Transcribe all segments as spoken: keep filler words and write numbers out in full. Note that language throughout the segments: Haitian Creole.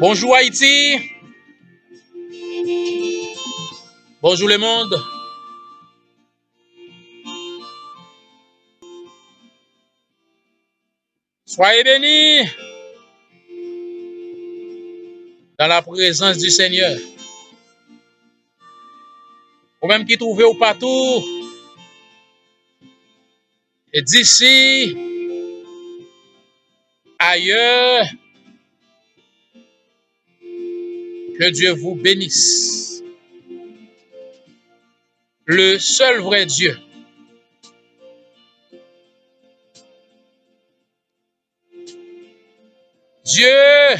Bonjour Haïti. Bonjour le monde. Soyez bénis dans la présence du Seigneur. Ou menm ki twouve w patou, d'ici, ailleurs, que Dieu vous bénisse. Le seul vrai Dieu. Dieu,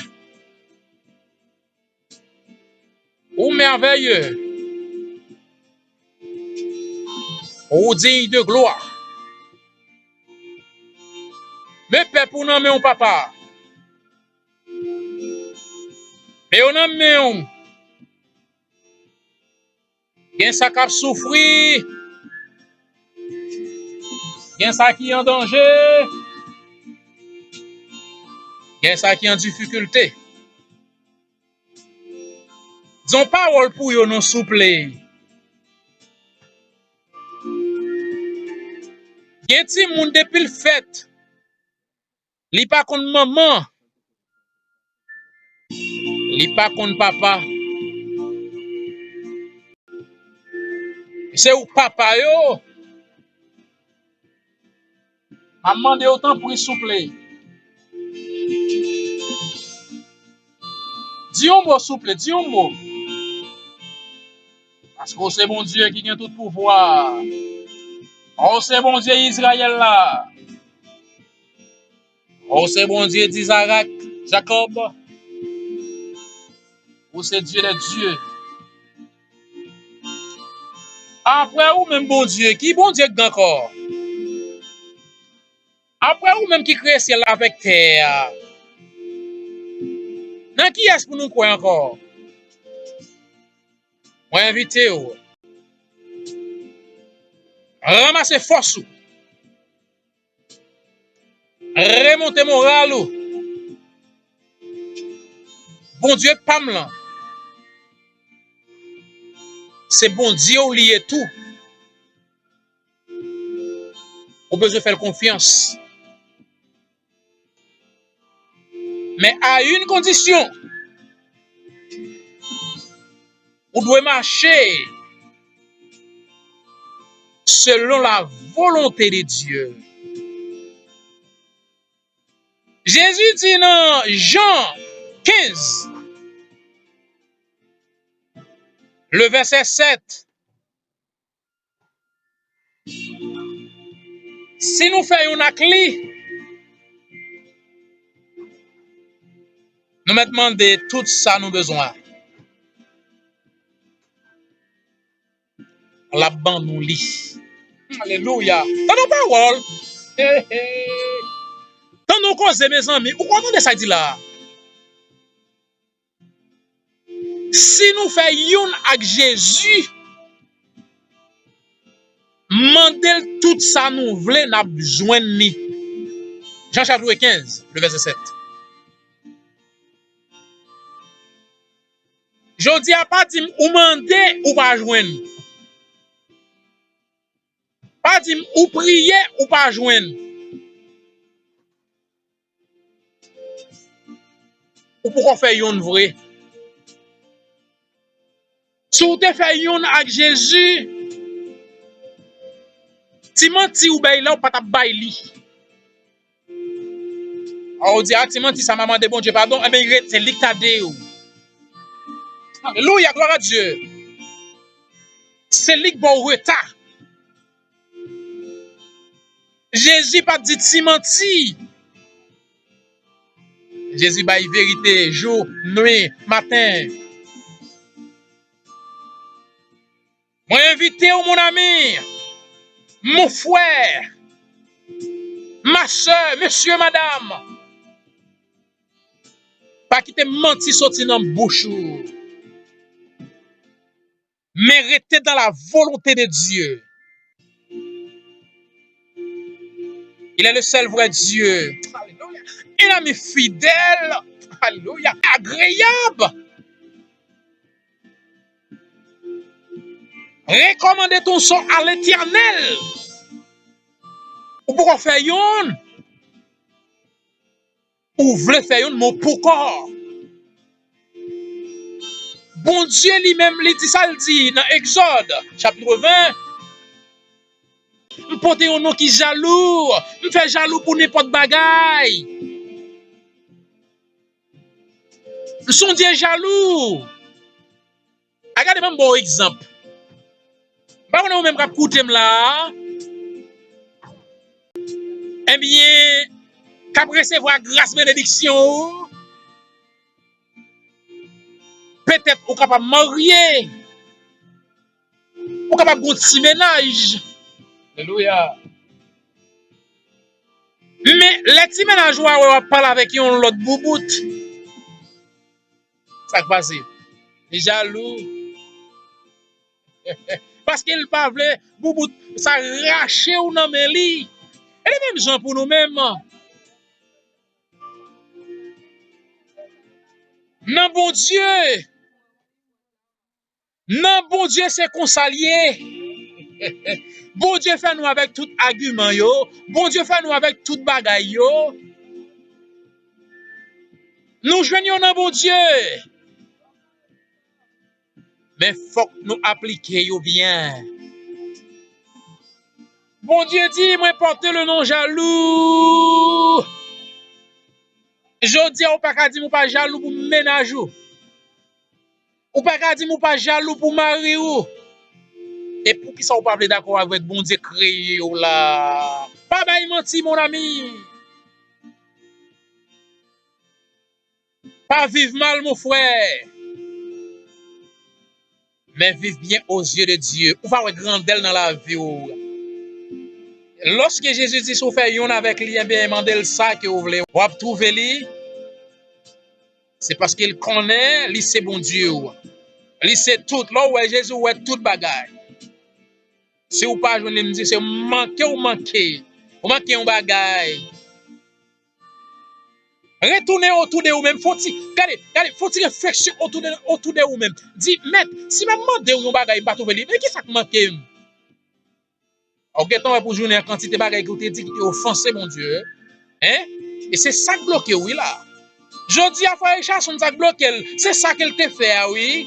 ou merveilleux, ou digne de gloire. Men pèp ou nan men w, papa. Men yo nan men w. Gen sa k ap soufri. Gen sa ki an danje. Gen sa ki an difikilte. Di yon pawòl pou yo non, souple. Gen timoun depi l fèt, li pa konn manman, li pa konn papa. Se ou papa yo. M ap mande w tanpri, souple. Di yon mo, souple, di yon mo. Paske w se Bondye ki gen tout pouvwa. W se Bondye Izrayèl la. Ou se Bondye d'Izarak, Jakòb. Ou se Dye dè dye. Apre ou menm Bondye, ki Bondye k gen ankò? Apre ou menm ki kreye syèl la avèk tè a, nan kiyès pou nou kwè ankò? Mwen envite w, ranmase fòs ou. Remonte moral ou. Bondye pa m lan, se Bondye w li ye tou. Ou bezwen fè l konfyans. Men a yon kondisyon. Ou dwe mache selon la volonte de Dye. Jezi di nan Jan kenz, le vèsè sèt, si nou fè youn ak li, nou mèt mande tout sa nou bezwen. L ap ban nou li. Alelouya. Tande yon pawòl. He, he. Tande yon koze, mezanmi. Ou konn tande sa k di la a? Si nou fè youn ak Jezi, mande l tout sa nou vle, n ap jwenn li. Jan chapit kenz, le vèsè sèt. Jodi a, pa di m ou mande, ou pa jwenn. Pa di m ou priye, ou pa jwenn. Ou poko fè yonn vre. Si w te fè yonn ak Jezi, ti manti ou bay la, ou pa t ap bay li. A, ou di, "A, ti manti sa, m a mande Bondye padon," enben, li ret, se li k ta de w. Alelouya, glwa a Dye. Se li k ba w reta. Jezi pa t di ti manti. Jezi bay verite jou, nwi, maten. Mwen envite w, mon ami, mon frè, ma sè, mesye, madam, pa kite manti soti nan bouch ou. Men rete dans la volonté de Dieu. Il est le seul vrai Dieu. Alelouya. Un ami fidèle. Alelouya. Agreyab. Rekomande ton sò a Letènèl. Ou poko fè yonn. Ou vle fè yonn, men w poko. Bondye li menm, li di sa l di nan Egzòd, chapit ven. M pote yon non ki jalou. M fè jalou pou nenpòt bagay. M s on Dye jalou. A gade, ban m ba w egzanp. M pa konnen ou menm k ap koute m la a. Ebyen, k ap resevwa gras benediksyon ou. Petèt ou kapab marye. Ou kapab gen yon ti mennaj. Alelouya. Men lè ti mennaj ou a wè w ap pale avèk yon lòt boubout, sa k pase? Li jalou. Paske l pa vle boubout sa rache w nan men li. E li menm jan pou nou menm. Nan Bondye, nan Bondye se konsa l ye. Bondye fè nou avèk tout agiman yo. Bondye fè nou avèk tout bagay yo. Nou jwenn yo nan Bondye. Men fòk nou aplike yo byen. Bondye di, mwen pòte le non jalou. Jodi a, ou pa ka di m ou pa jalou pou mennaj ou. Ou pa ka di m ou pa jalou pou mari ou. E poukisa ou pa vle dakò avèk Bondye kreye w la? Pa bay manti, mon ami. Pa viv mal, mon frè. Men viv byen aux yeux de Dieu. Ou va wè grandè l nan lavi w. Lòske Jezi di si w fè yonn avèk li, ebyen, mande l sa ke w vle. W ap twouve li. Se paske l konnen li se Bondye w. Li se tout. Lè w wè Jezi, w wè tout bagay. Si w pa jwenn li, m di se manke w manke. Ou manke yon bagay. Retounen otou de ou menm. Fè w ti, gade, gade, fè w ti refleksyon otou de, otou de ou menm. Di, mèt, si m ap mande w yon bagay, m pa twouve li, men kisa k manke m? Ou gentan wè pou jounen an kantite bagay ke w te di ki te ofanse Bondye. Hein? E se sa k bloke w, wi, la. Jodi a, frè Richardson, sa k bloke l, se sa ke l te fè a, wi.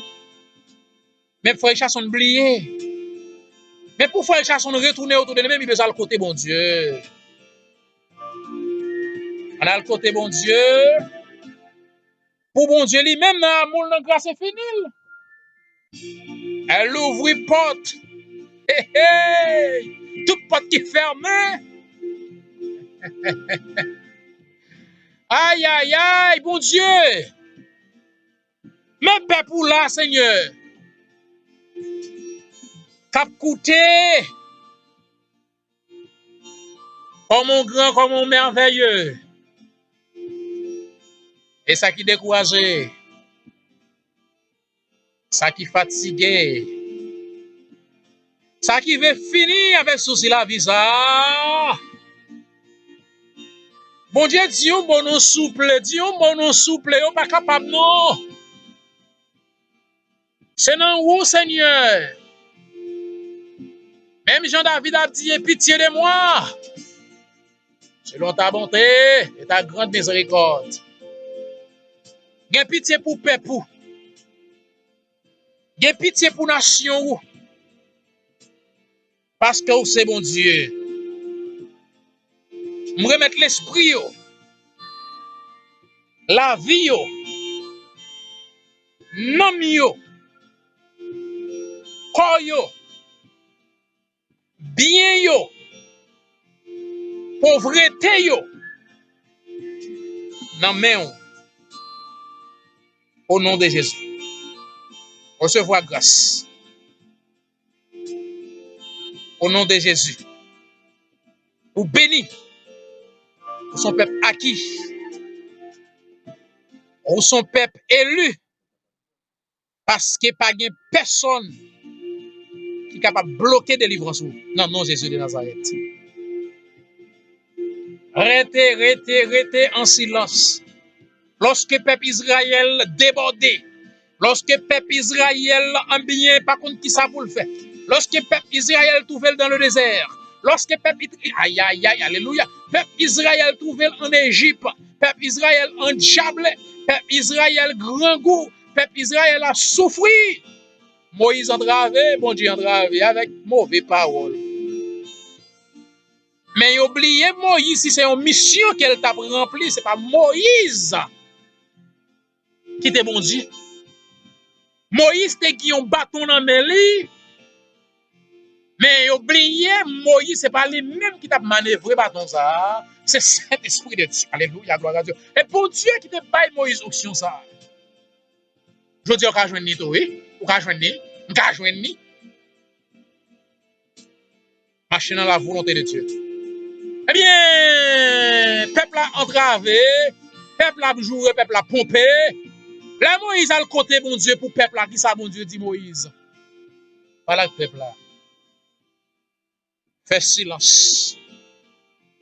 Men frè Richardson bliye. Men pou frè Richardson retounen otou de li menm, li bezwen al kote Bondye. Ann al kote Bondye. Pou Bondye li menm nan amou l, nan gras enfini l. El louvri pòt. Hey, hey! Tout pòt ki fèmen. Ay, ay, ay, Bondye! Men pèp ou la, Senyè, k ap koute, kòman w gran, kòman w mèvèye. E sa ki dekouraje, sa ki fatige, sa ki vle fini avèk sousi lavi sa a. Bondye, di yon mo non, souple, di yon mo non, souple, yo pa kapab non. Se nan ou, Senyè. Menm jan David ap di, aie pitié de moi, selon ta bonté et ta grande miséricorde. Gen pitye pou pèp ou. Gen pitye pou nasyon ou. Paske ou se Bondye. M remèt lespri yo, lavi yo, nanm yo, kò yo, byen yo, povrete yo nan men w. O non de Jezi. Resevwa gras. O non de Jezi. Ou beni. Ou se yon pèp aki. Ou se yon pèp eli. Paske pa gen pèsonn ki kapab bloke delivrans ou nan non Jezi de Nazarèt. Rete, rete, rete an silans. Lòske pèp Izrayèl debòde, lòske pèp Izrayèl anbyen pa konn kisa pou l fè, lòske pèp Izrayèl twouve l dan le dezè, lòske pèp It-, ayayay, alelouya, pèp Izrayèl twouve l ann Ejip, pèp Izrayèl andyablè, pèp Izrayèl grangou, pèp Izrayèl ap soufri, Moyiz antrave, Bondye antrave avèk move pawòl. Men yo bliye Moyiz, si se yon misyon ke l t ap ranpli, se pa Moyiz ki te Bondye. Moyiz te gen yon baton nan men li, men yo bliye Moyiz, se pa li menm ki t ap manevre baton sa a, se Sentespri de Dye. Alelouya, glwa a Dye. E Bondye ki te bay Moyiz onksyon sa a. Jodi a, ou ka jwenn li tou, wi. Ou ka jwenn li. M ka jwenn li. Mache nan la volonte de Dye. Ebyen, pèp la antrave, pèp la ap joure, pèp la ponpe. Lè Moyiz al kote Bondye pou pèp la, kisa Bondye di Moyiz? Pale ak pèp la. Fè silans.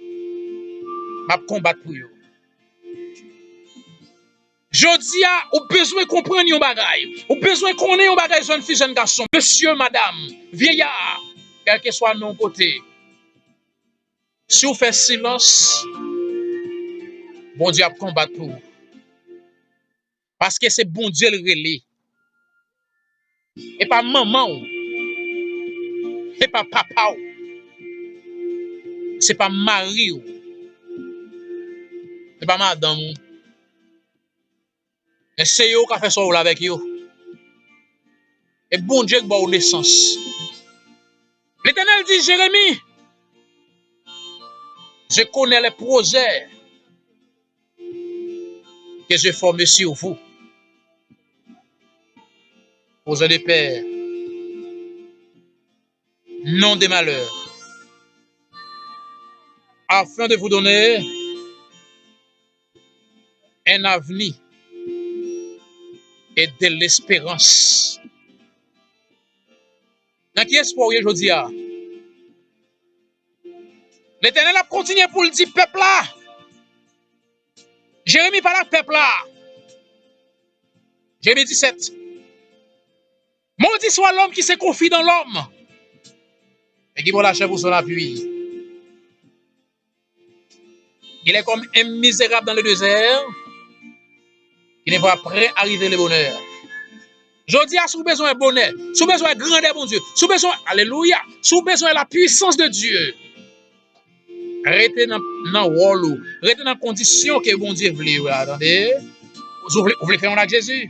M ap konbat pou yo. Jodi a, ou bezwen konprann yon bagay. Ou bezwen konnen yon bagay, jèn fi, jèn gason, mesye, madanm, vyeya, kèlkeswa non kote. Si w fè silans, Bondye ap konbat pou ou. Paske se Bondye l rele. E pa manman w. E pa papa w. Se pa mari w. Se pa madanm ou. Men se yo k ap fè sa w vle avèk yo. E Bondye k ba w nesans. Letènèl di Jeremi, je connais les projets que je forme sur vous. Projet de paix, non de malheur, afin de vous donner un avenir et de l'espérance. Nan ki espwa w ye jodi a? Letènèl ap kontinye pou l di pèp la. Jeremi pale ak pèp la. Jeremi disèt. Maudit soit l'homme qui se confie dans l'homme et qui prend la chair pour son appui. Il est comme un misérable dans le désert qui n'est pas prêt à arriver le bonheur. Jodi a, si w bezwen bonè, si w bezwen grandè Bondye, si w bezwen, alelouya, si w bezwen la puissance de Dieu, rete nan, nan wòl ou, rete nan kondisyon ke Bondye vle yo a, tande? Ou vle, ou vle fè youn ak Jezi?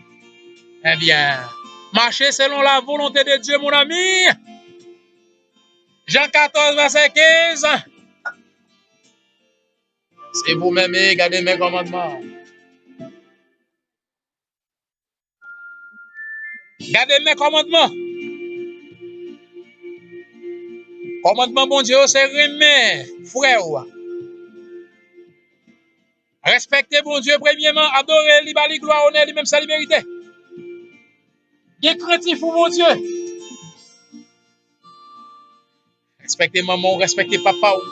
Ebyen, mache selon la volonte de Dye, mon ami. Jan katòz, vèsè kenz. Se pou menm, e gade men kòmandman. Gade men kòmandman. Kòmandman Bondye yo se renmen frè w. Respekte Bondye premyeman, adore li, ba li glwa, onè li menm sa li merite. Gen krentif pou Bondye. Respekte manman w, respekte papa w.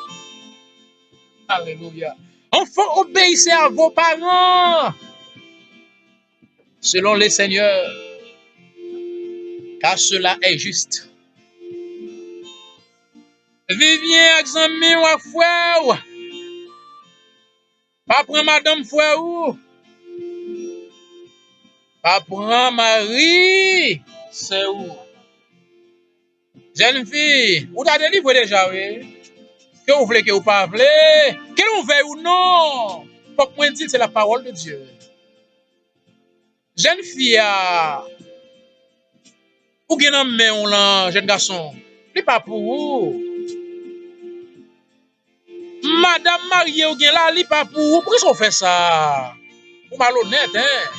Alelouya. Enfants, obéissez à vos parents selon le Seigneur, car cela est juste. Viv byen ak zanmi w ak frè w. Pa pran madanm frè ou. Pa pran mari sè ou. Jèn fi, ou ta delivre deja, wi. Ke ou vle, ke ou pa vle, ke nou vle ou non, fòk mwen di l se la parole de Dieu. Jèn fi a, ou gen nan men w lan, jèn gason, li pa pou ou. Madanm marye ou gen la, li pa pou ou. Poukisa w fè sa? Ou malonèt, en?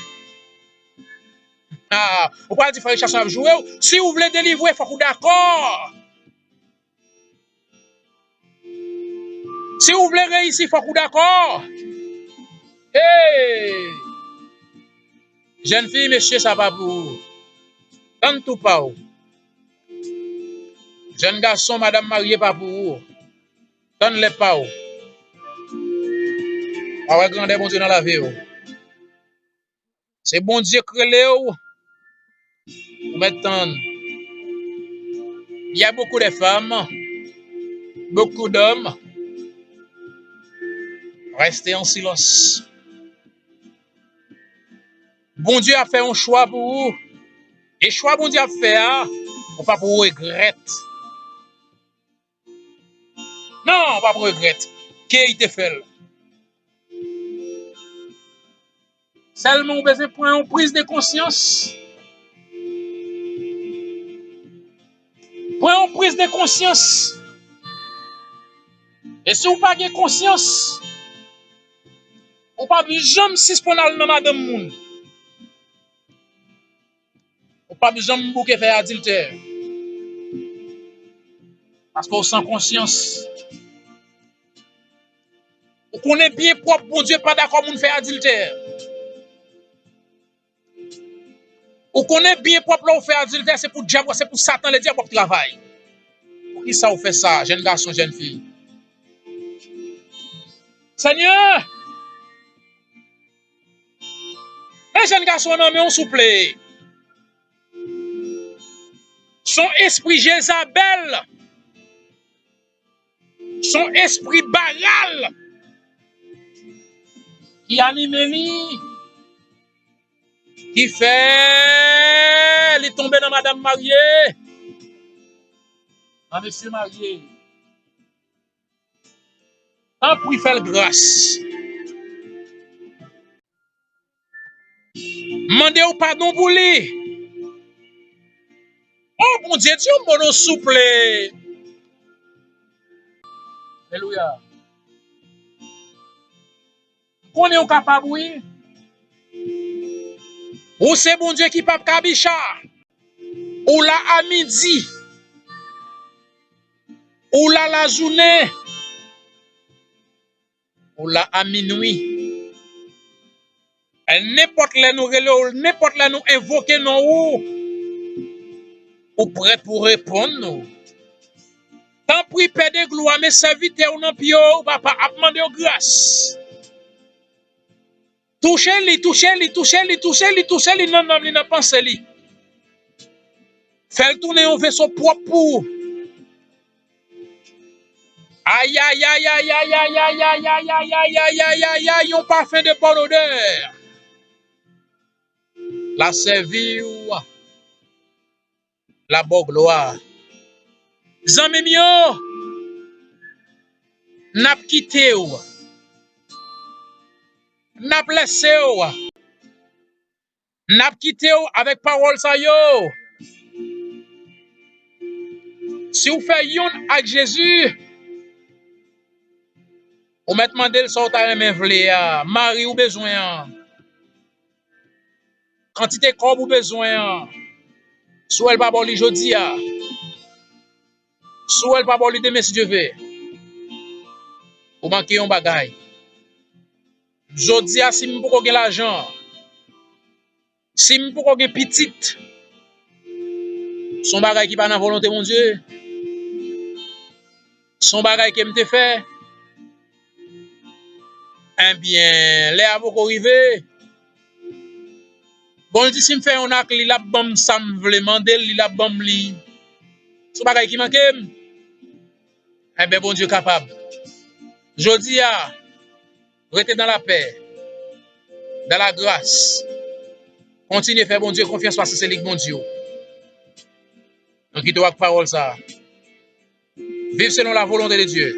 Ah, ou pral di frè Richardson ap joure w. Si ou vle delivre, fòk ou dakò. Si ou vle reyisi, fòk ou dakò. Hey! Jèn fi, mesye, sa pa pou ou. Tann tou pa w. Jèn gason, madanm marye pa pou ou. Tann lè pa w. W a wè grandè Bondye nan lavi w. Se Bondye k rele w. Ou mèt tann. Il y a beaucoup de femmes, beaucoup d'hommes. Restez en silence. Bondye ap fè yon chwa pou ou. E chwa Bondye ap fè a, ou p ap regrèt. Non, ou p ap regrèt ke li te fè l. Sèlman ou bezwen pran yon priz de konsyans. Pran yon priz de konsyans. E si w pa gen konsyans, ou p ap janm sispann al nan madanm moun. Ou p ap janm bouke fè adiltè. Paske w san konsyans. Ou konnen byen pwòp Bondye pa dakò moun fè adiltè. Ou konnen byen pwòp lè w fè adiltè, se pou dyab, se pou Satan, ledyab w ap travay. Poukisa w fè sa, jèn gason, jèn fi? Senyè! Men jèn gason an nan men w, souple. S on espri Jezabèl. S on espri Baal ki anime li, ki fè li tonbe nan madanm marye, nan mesye marye. Tanpri fè l gras. Mande w padon pou li. O Bondye, di yon mo non, souple. Alelouya. M konnen w kapab, wi. Ou se Bondye ki p ap kabicha. Ou la a midi. Ou la lajounen. Ou la a minwi. Nenpòt lè nou rele w, nenpòt lè nou envoke non ou, ou prèt pou reponn nou. Tanpri, Pè de glwa, men sèvitè w nan pye w, papa, ap mande w gras. Touche li, touche li, touche li, touche li, touche li nan nanm li, nan panse li. Fè l tounen yon veso pwòp pou ou. Ayayay, yon pafen de bòn odè. L a sèvi w, l a ba w glwa. Zanmi m yo, n ap kite w. N ap lese w. N ap kite w avèk pawòl sa yo. Si w fè yonn ak Jezi, ou mèt mande l sa w ta renmen vle a, mari ou bezwen an, kantite kòb ou bezwen an, si w wè l pa ba w li jodi a, si w wè l pa ba w li demen, si Dye vle, ou manke yon bagay. Jodi a, si m poko gen lajan, si m poko gen pitit, s on bagay ki pa nan volonte Bondye, s on bagay ke m te fè, ebyen, lè a poko rive. Bon, l di si m fè yonn ak li, l ap ban m sa m vle, mande l li, l ap ban m li. S on bagay ki manke m. Ebyen, Bondye kapab. Jodi a, rete dans la paix, dans la grâce. Kontinye fè Bondye konfyans paske se li k Bondye w. Nou kite w ak pawòl sa a. Viv selon la volonté de Dieu.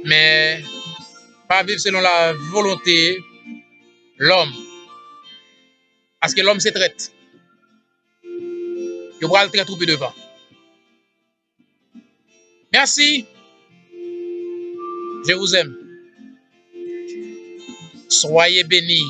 Men, pa viv selon la volonte lòm. Paske lòm se trèt. Yo pral trèt ou pi devan. Merci. Je vous aime. Soyez bénis.